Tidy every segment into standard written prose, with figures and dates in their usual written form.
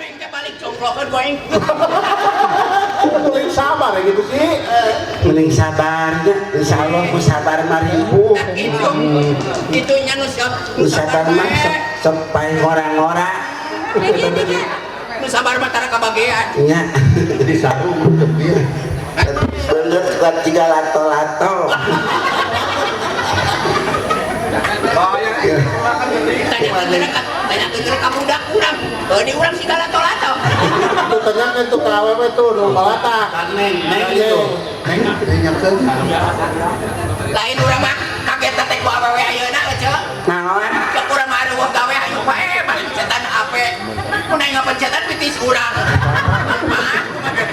Aing teh balik congklokeun ku aing. Mending sabar ya gitu sih. Mending sabarnya, insyaallah ku sabar mah ribu. Gitu. Kitu nya nu sok Ku sabar mah sok sok paling ngora-ngora. Nu sabar mah tara kabagean. Nya. Di sarung dia. Bener kuat tiga lato-lato. Tanya ke budak urang. Di urang sih lato-lato. Tuh tanyakeun tuh ka awewe tuh nu balata. Neng, neng itu. Neng nanyakeun. Lain urang mah kaget teh ku awewe ayeuna eueuh. Naon? Cek urang mah areueuh gawe ayo pae pencetan HP. Mun aing ngapencetan bitis urang.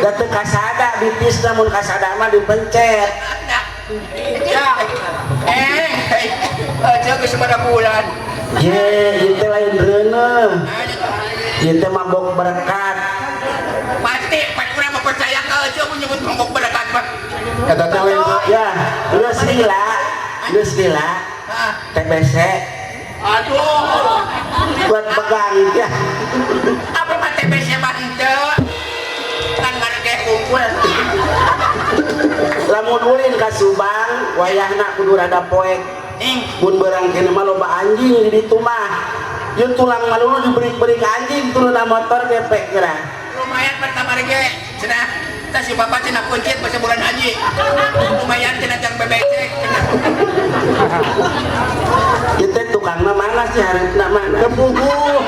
Da teu kasada bitis mun kasada mah dipencet. Nah. Eh, geus sabaraha bulan. Ye, ieu teh lain reuneuh. Ieu teh mabok berkat. Pasti, pan urang mah percaya ka eueuh mun nyebut mabok berkat mah. Eta teh lain. Ya, geus lila, geus lila. TBC. Aduh. Buat pegang ya. Apa mah TBC mah henteu. Kan ngarege kumpul. Lamun ulin ka Subang, wayahna kudu rada poek. Mun beurang kene mah loba anjing di ditu mah. Ieu tulang malulu diberi-beri ka anjing turun motor gepek geura. Lumayan pertama ge cenah tah si bapak cenah kuncit pas bulan haji. Lumayan cenah jang bebecek cenah. Ieu teh tukangna mana sih hareupna mana? Kepuguh.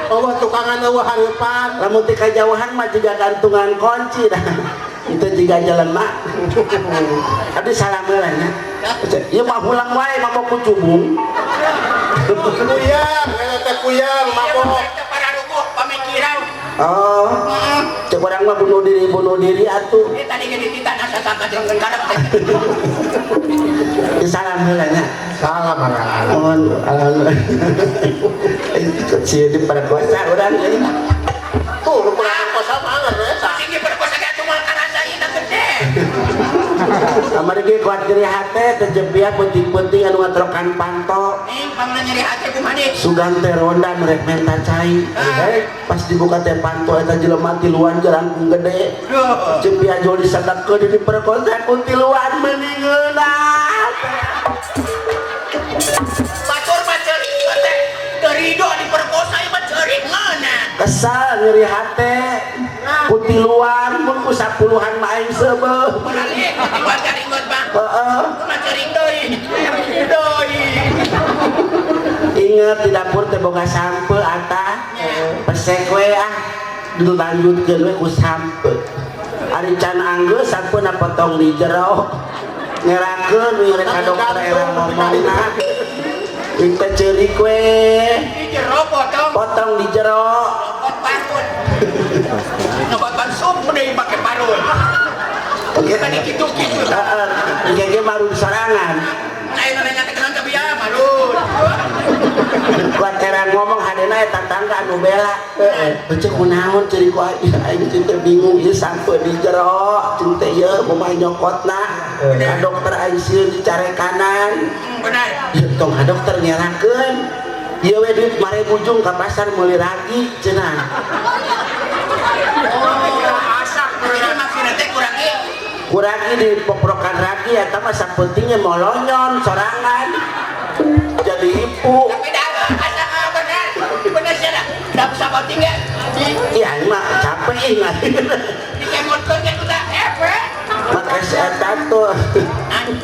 Eueuh tukangan eueuh hareupan. Lamun ti kajauhan mah jiga gantungan kunci dah. Itu jiga jelema. Abdi salam heula nya. Ieu mah hulang wae mabok ku cubung. Kuyang, eta teh kuyang mabok. Pararuguh pamikiran. Oh. Cek urang mah bunuh diri atuh. Ini tadi ge dititan asa sangka jengkeun karep teh. Salam heula nya. Salam anak. Mohon alhamdulillah. Kecil diperkosa urang euy. Tuh, nu kurang perkosa mah anger eta. Sing diperkosa ge atuh moal karasa ieu gede. Kamari ge kuat nyeri hate teh jepiah peuting-peuting anu ngatrokan panto. Ning pangna nyeri hate kumaha nih? Sugan teh ronda merek menta cai. Pas dibuka teh panto eta jelema tiluan jalangkung gede. Jepiah jol disadakkeun diperkosa ku tiluan meuni ngeunah. Batur mah ceurik teh. Teu rido diperkosa ieu mah ceurik ngeunah. Kesal nyeri hate. Ku tiluan mun ku sapuluhan mah aing seubeuh. Balik tiluan garingot mah. Heeh. Mah ceurik deui. Deui. Ingat di dapur teh boga sampe atah. Pesek we ah. Dilanjutkeun we ku sampe. Ari can anggeus sampeuna potong di jero. Ngerakeun we rek ka dokter era ngomongna. Ieu teh ceurik we. Di jero potong. Potong di jero. Nyokot parun. Nyokot parun deui pake parun. Oke. Tadi kitu-kitu. Heeh. Engke ge marun sorangan. Ayo nanya teh kenaon tapi ya marun. Kuat era ngomong hadena eta tangga anu bela. Heeh. Heueuh kunaon ceurik ku aing aing teh bingung ieu sampe di jero cing teh ieu kumaha nyokotna. Ka dokter aing sieun dicarekanan. Benar. Ieu tong ka dokter ngerakeun. Ieu we duit mare bujung ka pasar meuli ragi cenah. Oh, asak jadi maksudna teh kurangi. Kurangi di poprokan ragi eta mah sapentingnya molonyon sorangan. Jadi ibu. Tapi dah asa benar. Benar sia dah. Da sapenting ge. Iya, aing mah capek ingat. Dikemotkeun ge ku tah epe. Make eta tuh.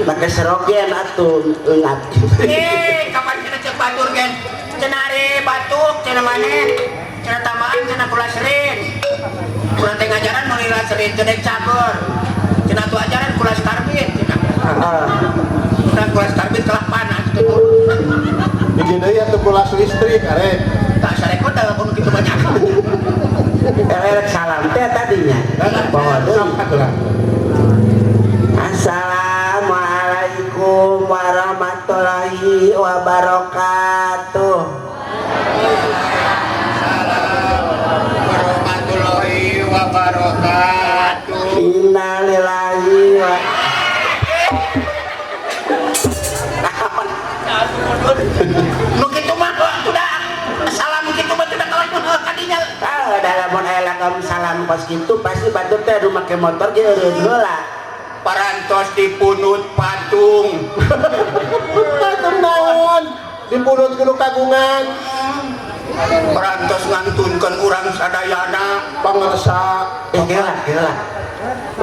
Make serogen atuh eungat. Eh, kapan cenah cek batur gen? Cenah ari batuk, cenah maneh. Cenah tambahan cenah kulaserin. Kurang teh ngajaran meuli laserin teu dek cager. Cenah tuh ajaran kulas karbit cenah. Heeh. Kurang kulas karbit telah panas tuh. Hiji deui atuh kulas listrik arek. Tak sarekot dah kudu kitu banyak. Erek salam teh tadinya. Poho deui. Atuh. Assalamualaikum warahmatullahi wabarakatuh. Warahmatullahi wabarakatuh. Innalillahi wa Nu kitu mah udah salam kitu mah tidak kalau kadinya. Ah, dalam seragam salam kos kitu pasti batur teh anu make motor ge eureun heula. Parantos dipunut patung. Patung naon? Dipunut kudu kagungan. Parantos ngantunkeun urang sadayana. Pangersa. Eh kela kela.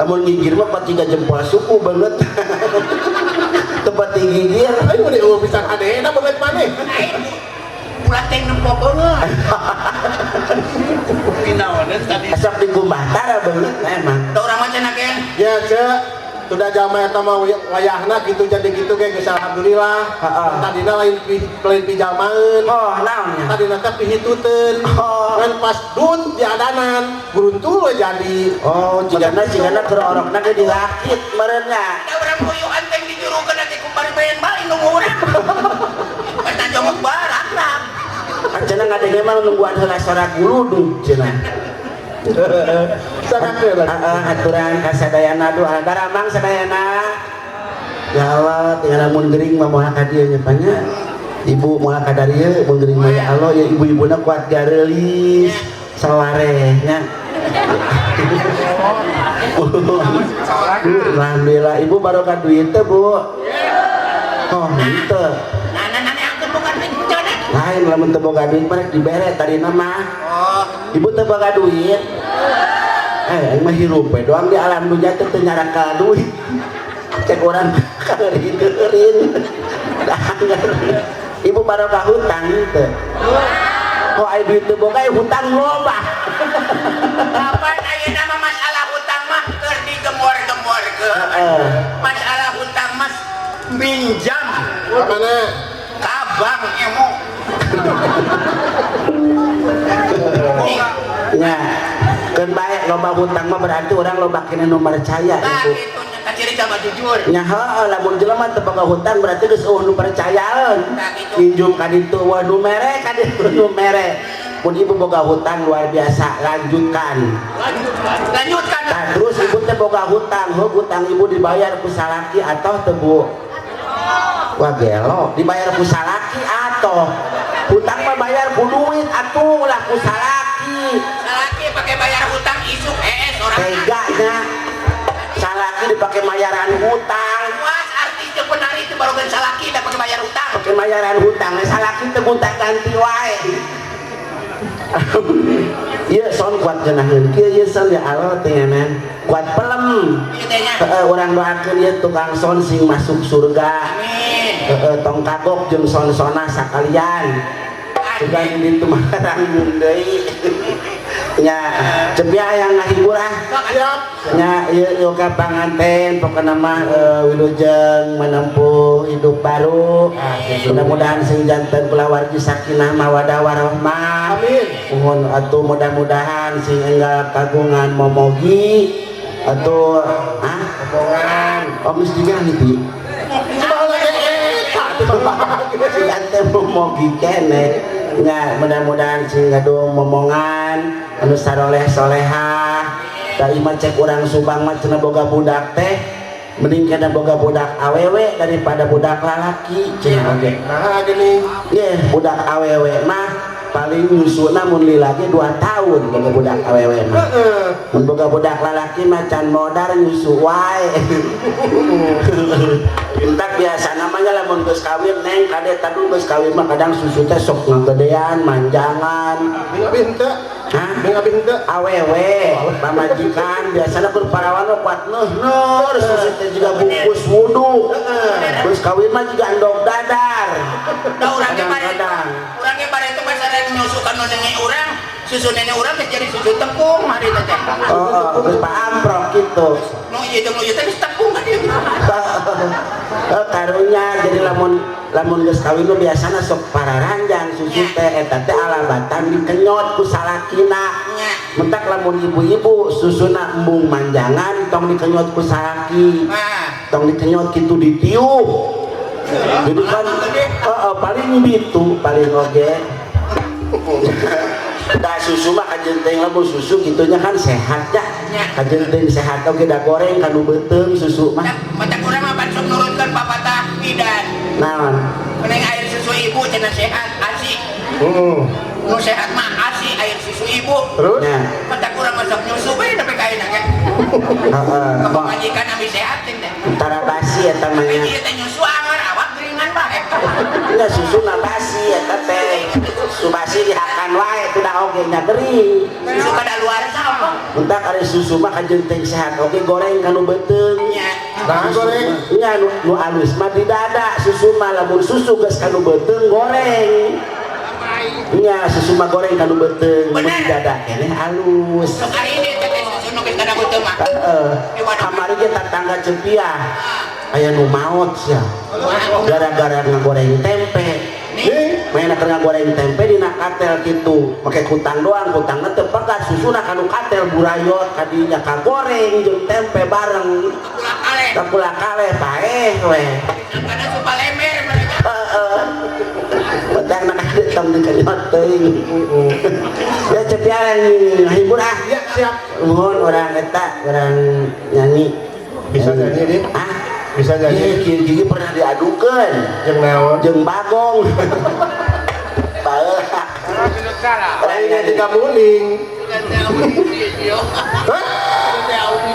Lamun gigir mah kuat tiga jempol suku banget. Tempat digigir. Ayo udah eueuh pisan hadena beungeut maneh. Ulah teh nempo beungeut. Asap dikumbah tara beungeut emang. Da urang mah cenah gen. Ya, Cek. Sudah jalma eta mah wayahna gitu jadi gitu ge geus alhamdulillah. Heeh. Tadina lain lain pijalmaeun. Oh, naonnya? Tadina teh pihituteun. Oh. Ngan pas dun diadanan, buruntul we jadi. Oh, jigana jigana keur orokna ge dilakit meureun nya. Da urang puyuhan teh dijurukeun nanti ku paribayan bali nunggu urang. Pas jongok barang lah. Cenah ngadenge mah nungguan heula sora guludug cenah. Sakakeun. Heeh, aturan ka sadayana doa daramang sadayana. Ya Allah, tinggal lamun gering mah moal ka dieu nya nya. Ibu moal ka darieu mun gering mah ya Allah ya ibu-ibuna kuat gareulis sawareh nya. Alhamdulillah ibu barokah duit teh Bu. Oh, henteu. Nah, nah, nah, angkeun bukan cenah. Lain lamun teu boga duit mah rek dibere tadina mah. Oh, Ibu teu boga duit. Eh, aing mah hirup we doang di alam dunya teh teu nyaraka duit. Cek urang kaeuring-euring. Ibu barokah hutang teu. Oh, ai duit teu boga hutang loba. Kapan ayeuna mah masalah hutang mah keur digemor-gemorkeun. Heeh. Masalah hutang mah minjam Mana? ka bank emo. Nya, keun bae loba hutang mah berarti urang loba keneh nu percaya Nah, ibu. kitu nya kaciri sama jujur. Nya heueuh lamun jelema teu boga hutang berarti geus eueuh nu percayaeun. Nah, kitu. Minjum ka ditu wah nu mere ka ditu nu mere. Mun ibu boga hutang luar biasa, lanjutkan. Lanjutkan. Nah, terus ibu teh boga hutang, heuh hutang ibu dibayar ku salaki atau teu Bu? Wah gelo, dibayar ku salaki atau hutang mah bayar ku duit atuh lah ku salaki. Salaki pakai bayar hutang isuk orang. Teganya salaki dipakai mayaran hutang. Was artis jeung penari itu baru gen salaki dah pakai bayar hutang. Pakai mayaran hutang, salaki teu gonta ganti wae. Ieu son kuat geunaheun kieu ieu son ya Allah teh nyaman. Kuat pelem. Ieu teh nya. Heeh, urang doakeun ieu tukang son sing masuk surga. Amin. Heeh, tong kagok jeung son-sona sakalian. Sugan ditu mah ranggung deui. Nya, cepia yang ngahibur ah. Siap. Nya ieu ieu ka panganten pokona mah wilujeng menempuh hidup baru. Mudah-mudahan sing janten kulawargi sakinah mawadah warahmah. Amin. Mohon atuh mudah-mudahan sing enggal kagungan momogi atuh ah Omongan. oh geus diganti. Baheula ge eta teh baheula. Sing ante momogi keneh. Nya mudah-mudahan sing gaduh momongan anu saroleh solehah. Da ieu mah cek urang Subang mah cenah boga budak teh mending kana boga budak awewe daripada budak lalaki cenah oge. Nah, gini. Ye, budak awewe mah paling nyusuna mun lila ge 2 tahun boga budak awewe mah. Heeh. Mun boga budak lalaki mah can modar nyusu wae. Entak biasa namanya lamun geus kawin neng kade tadu geus kawin mah kadang susu teh sok ngagedean manjangan. Ming abi henteu. Hah? Ming abi henteu. Awewe pamajikan biasana keur parawan mah kuat neuh susu teh juga bungkus wudu. Geus kawin mah juga endog dadar. Da urang ge bare. Kadang-kadang. Urang ge bare teh masalah nyusukan nu nenek urang, susu nenek urang geus jadi susu tepung hari teh teh. Oh, geus paamprok kitu. Nu ieu jeung nu ieu teh geus tepung kan ieu. Karunya jadi lamun lamun geus kawin mah biasana sok pararanjang susu teh eta teh alabatan dikenyot ku salakina. Nya. Mentak lamun ibu-ibu susuna embung manjangan tong dikenyot ku salaki. Nah, Tong dikenyot kitu ditiup. Jadi kan heeh paling bitu paling oge. Da susu mah kajeun teuing lamun susu kitunya kan sehat ya. Kajeun teuing sehat oge da goreng kanu beuteung susu mah. Mata urang mah pan sok nurutkeun papatah bidan. Naon? Mending air susu ibu cenah sehat, asik. Heeh. Nu sehat mah asi air susu ibu. Terus? Mata kurang masuk nyusu bae nepi ka ayeuna ge. Heeh. Pamajikan abi sehatin teh. Tara basi eta mah nya. Ieu teh nyusu angar awak geringan bae. Enggak susu mah basi eta teh. Susu basi dihakan wae tuh da oge nya gering. Susu kadaluarsa apa? Entak ari susu mah kajeun teh sehat oge goreng kanu beuteung. Nya. Nah, goreng. Nya nu alus mah di dada susu mah lamun susu geus kanu beuteung goreng. Nya susu mah goreng kanu beuteung mun di dada keneh alus. Sok ari ieu teh susu nu geus kana beuteung mah. Heeh. Kamari ge tatangga Cepiah aya nu maot sia. Gara-gara ngagoreng tempe. Main keur ngagoreng tempe dina katel kitu, make kutang doang, kutangna teu pegat, susuna kanu katel burayot kadinya kagoreng jeung tempe bareng. Kapula kale paeh we. Kana supa lemer mereka. Heeh. Petang nak tong dikenyot teuing. Ya Cepiah ngahibur ah. Ya, siap. Nuhun urang eta, urang nyanyi. Bisa nyanyi, Dit? Ah, bisa nyanyi. Kieu-kieu pernah diadukeun. Jeung naon? Jeung Bagong. Baheula. Orang nyanyi kamuning. Hah?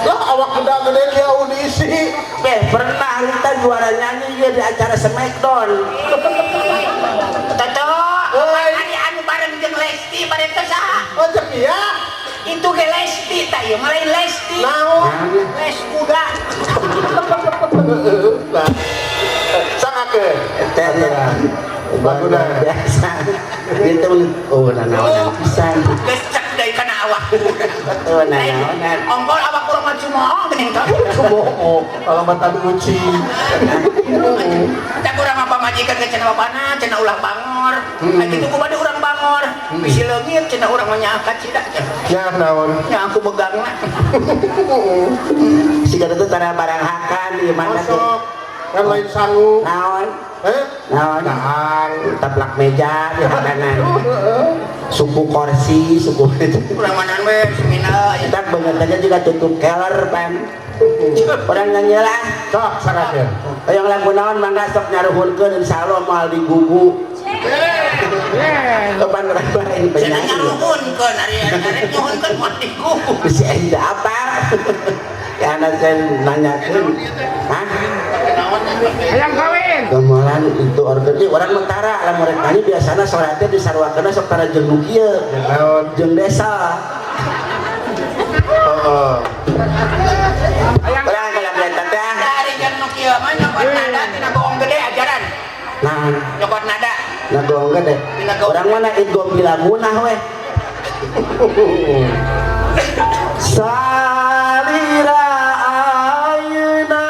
Lah awak muda gede dia audisi. Pernah kita juara nyanyi dia di acara Smackdown. Toto, ari anu bareng jeung Lesti bareng teh saha? Oh, Cepiah. Itu ge Lesti tah ieu mah lain Lesti. Naon? Les kuda. Nah. Sangakeun. Eta Laguna biasa. Dia teh oh nanaonan pisan. Geus cek deui kana awak. Oh nanaonan. Ongkol awak urang mah cumooh geuning teh. Cumooh, alamat anu uci. Tah urang mah pamajikan ge cenah bapana, cenah ulah bangor. Nah kitu kumaha urang bangor. Bisi leungit cenah urang mah nyakat cida. Nya naon? Nya aku begangna. Siga teh tara barang hakan ieu mana teh. Kan lain sangu. Naon? Naon? Dahang. Taplak meja di hakanan. Suku kursi, suku meja. Urang manan we semina. Kita beungeut aja juga tutup keler pan. Urang nyanyi lah. Sok sarakeun. Hoyong lagu naon mangga sok nyaruhunkeun insyaallah moal digugu. Kapan urang lain penyanyi. Nyaruhunkeun ari arek nyuhunkeun moal digugu. Bisi aing teu apal. Ya anak saya nanyakeun. Hah? Hayang kawin. Gamelan itu organ ieu urang mah tara lamun rek nyanyi biasana sore teh disaruakeunna sok tara jeung nu kieu. Naon? Jeung desa. Heeh. Urang kalau eta teh ari jeung nu kieu mah nyokot nada tina bohong gede ajaran. Naon? Nyokot nada. Na bohong gede. Urang mah na idgom bila munah we. Salira ayeuna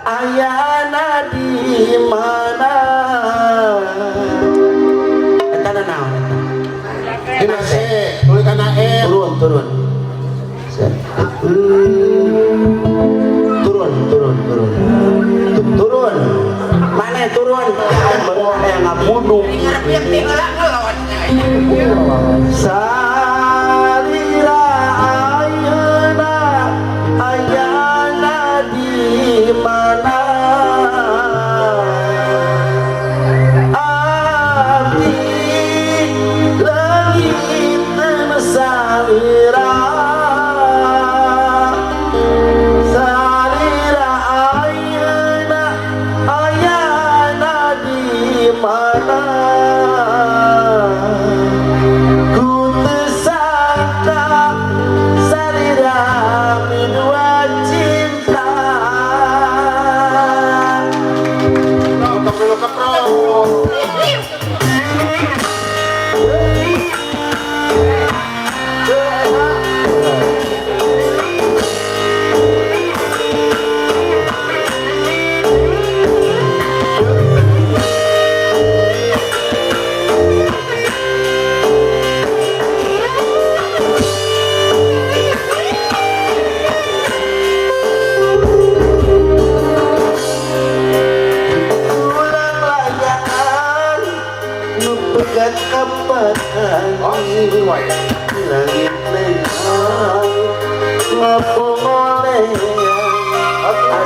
ayana di mana? Eta naon eta? Dina C, tulis kana E. Turun, turun. Turun, turun, turun. Turun. Mana turun? Bener aya ngabuduk. Salira ayeuna ayana di mana? Abdi leungiteun salira. Salira ayeuna ayana di mana? Ku teu sangka salira midua cinta. Untuk dulu keprok. Ulang layangan nu pegat kapakan. Oh, sini wae. Langit lengkang ngapongoleang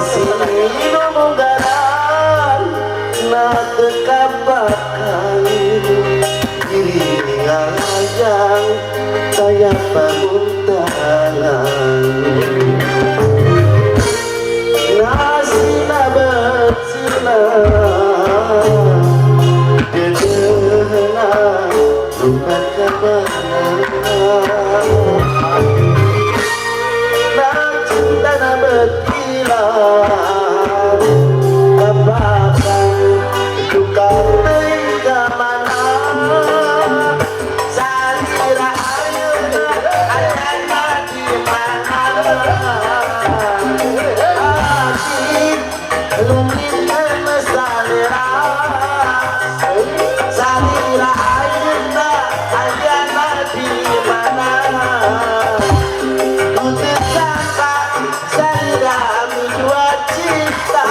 asih nu munggaran na teu kapakan. Giringan Salira salira ayeuna ayana di mana ku teu sangka salira dua cinta.